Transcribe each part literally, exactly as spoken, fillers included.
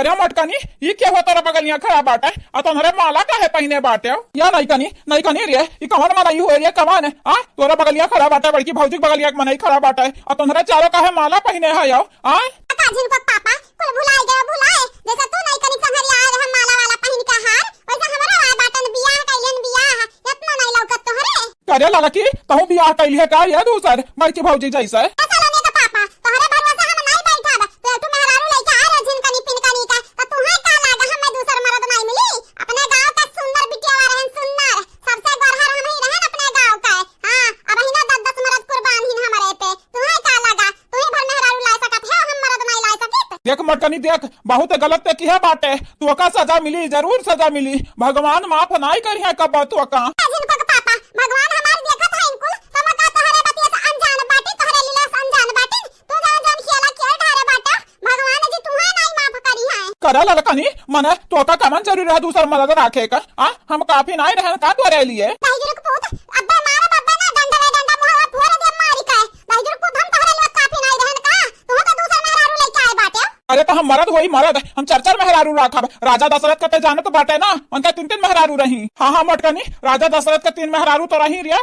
अरे मोटकनी, ई के हुआ तोरा बगलिया खड़ा बाटे? आ तोहरे माला काहे पहिने बाटे? या नइकनी, नइकनी रे, ई कवन मनई हुए रे, कवन? आ, तोरा बगलिया खड़ा बाटे, बड़की भौजी के बगलिया के मनई खड़ा बाटे, आ तोहरे चारों काहे माला पहिने है यो? आ? का झिनकक पापा, कुल भुलाए गए, भुलाए। जैसे तू नइकनी संघरिया आए रहे माला वाला पहिन के हार, वैसे हमरो आए बाटन बियाह कइलेन बियाह, इतना नहीं लौकत तोहरे। करे ललकी, तहूँ बियाह कइली है का ये दूसर बड़की भौजी जैसे? ए सलोनी के पापा, तोहरे भरोसे हम नहीं बैठब। तू एक ठो मेहरारू लइके आ रे झिनकनी पिनकनी का, त तुहे का लागे हमें दूसर मरद नहीं मिली? अपने गांव का सुंदर बिटिया रहन, सुंदर, सबसे गोरहर हम ही रहन अपने गांव का। हाँ, अब ही ना दस दस मरद कुर्बान ही हमरे पे। तुहे का लागा? तू ही भर मेहरारू ला सकत है, हम मरद नहीं ला सकित। देख मोटकनी देख, बहुत गलत ते किहे बाटे। तोका सजा मिली, जरूर सजा मिली। भगवान माफ नाई करिहे कब्बो तोका। ए झिनकक पापा, भगवान हमार देखत है इनकुल, तो मैं का तोहरे बतिया से अनजान बाटी, तोहरे लीला से अनजान बाटी। तू जान जान खियाला खेल ढारे बाटा, भगवान जी तुहे नाई माफ करिहे। करे ललकनी, मने तोका कमन जरूरी है दूसर मरद राखे का? आ, हम काफी नाई रहन का तोरे लिए? दहिजरू के पूत, अब्बे मारब, अब्बे ना, डंडा रे डंडा, मुहवा फोड़ दे मारी के। दहिजरू के पूत, हम तोहरे लिए काफी नाई रहन का? तू तो दूसर मेहरारू लेके आए बाटे। अरे तो हम मरद होई मरद, हम चार चार मेहरारू राखब। राजा दशरथ का ते जानत बाटे ना, उनका तीन तीन मेहरारू रही। हाँ, हाँ, मोटकनी, राजा दशरथ का तीन मेहरारू तो रही रे।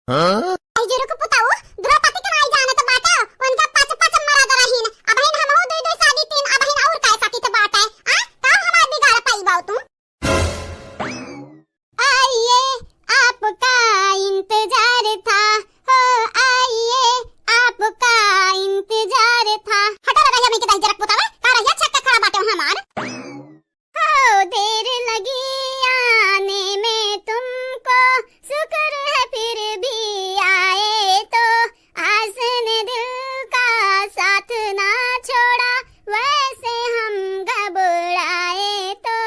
दहिजरू के पुताऊ, द्रौपदी के नाई जानत बाटे, उनका पाँच पाँच मरद रहीन। अबहिन हमहू दुई दुई शादी तीन, अबहिन और काय सकित बाटे? आ? का हमार बिगाड़ पाई बाऊ तू? आइए, आपका इंतजार था, हो आइए, आपका इंतजार था। हटा रे रहिया, मैं के दहिजरू के पुतावे, का रहिया छक्का खड़ा बाटे हमार? हो देर लगी आने में तुमको, शुक्र है फिर भी आए तो। आस ने दिल का साथ ना छोड़ा, वैसे हम घबराए तो।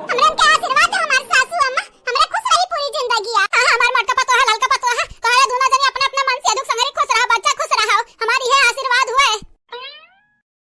हमरन के आशीर्वाद दे हमार सासू अम्मा, हमरा खुश रही पूरी जिंदगी। आ, हमार मोटका पतोहा, ललका पतोहा, तोहरे दोनों जने अपने अपने मन से दुख संगरी खुश रहा, बच्चा खुश रहा, हमार इहे आशीर्वाद हुए।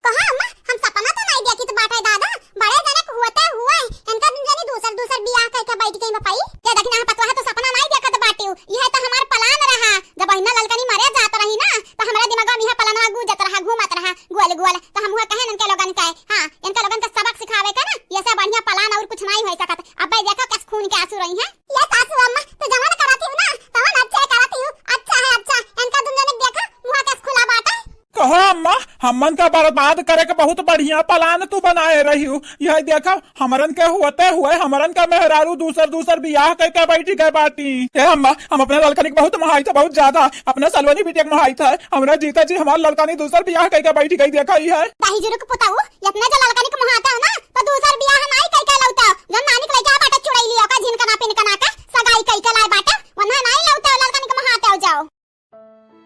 कहा अम्मा, हम सपना तो नहीं देखित बाटे दादा, बड़े जने के होते हुए इनका दुन जने दूसर दूसर बियाह कइके बैठ गई बपाई। ये देखना है पतोहा तो सपना नहीं देखत बाटे, यह तो हमार प्लान रहा। जब इन्ना ललकनी मरे जात रही ना, तो हमारे दिमाग में यह प्लानवा गूंजत रहा, घूमत रहा, गोल गोल। तो हम हुआ कहे इनके लोगन का, हाँ, इनके लोगन का सबक सिखावे का ना, ये से बढ़िया प्लान और कुछ नहीं हो सकत। अब भाई देखो कैसे खून के आंसू रही हैं। ये सासू अम्मा, तो जवन करत ही ना, तवन अच्छे करत ही, अच्छा है, अच्छा। इनका दुन जने देखा, मुँह कैसे खुला बाटे। कहा अम्मा, हमन का बर्बाद करे के बहुत बढ़िया प्लान तू बनाए रही हूँ। यह देखा, हमरन के होते हुए हमरन का मेहरारू दूसर दूसर बियाह कइके बैठी गए बाटी। हे अम्मा, हम अपने ललकनी के बहुत मोहाई थे, बहुत ज्यादा। अपने सलोनी बिटिया के मोहाई थे। हमरा जीता जी हमार ललकनी दूसर बियाह कइके बैठी गई, देखा ही है। दहिजरू के पुताऊ, इतना जो ललकनी के मोहाते हो ना, तो दूसर बियाह नाई कइके लौटा। जब नानी के लइका बाटे चुड़ैली, ओका झिनकना पिनकना के सगाई कइके लाए बाटे, वन्हा नाई लौटा ललकनी के मोहाते हो जाओ।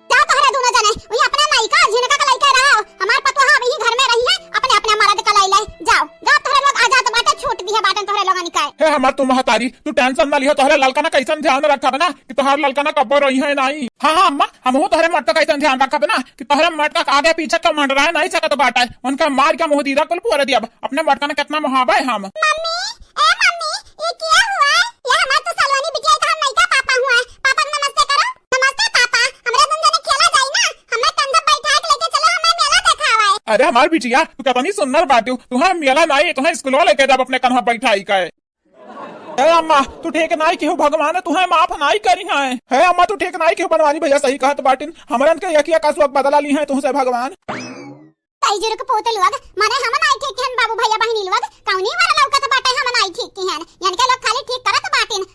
जा तोहरे दोनों जने, वही अपने माई का झिनका के लइके रहो। हमार पतोहा अब यही घर में रही है, अपने अपने मर्द का लई ले। जाओ, जा तोहरे लोग आजाद बाटे, छूट दिहे बाटन तोहरे लोगन का। हे हमार तू महतारी, तू tension ना लिहो, तोहरे ललका ना कैसन ध्यान रखब ना कि तोहर ललका ना कब्बो रही है नाई। हाँ, हाँ अम्मा, हमहू तोहरे मटका कैसन ध्यान रखब ना कि तोहरे मटका के आगे पीछे का मंडराए नहीं सकत बाटे, उनका मार के मुँह दीदा कुल फोड़ दियब। अपने मटका ना कितना मोहाबे हम। मम्मी, ए मम्मी, ये क्या हुआ है? ये हमार तो सलोनी बिटिया है, तो हम नहीं का पापा हुआ है। पापा को नमस्ते करो। नमस्ते पापा, हमरा दुन जने खेला जाई ना, हमें कंधा बैठा के लेके चलो, हमें मेला देखावा है। अरे हमार बिटिया, तू कितनी सुंदर बाटू, तुहे मेला नाई, तुहे स्कूल लेके जब अपने कंधा बैठाई का है। ए अम्मा, तू ठीक नाई केहू, भगवान तुहे माफ नाई करी है। हे अम्मा, तू ठीक नाई केहू, बनवानी भैया सही कहत बाटिन, हमरन के एक एक आंसू बदला ली है तुहसे भगवान। दहिजरू के पूत लोग, माने हम नाई ठीक हन बाबू भैया बहिनी लोग, कौनी वाला लौकत बाटे हम नाई ठीक हन, इनके लोग खाली ठीक करत बाटिन,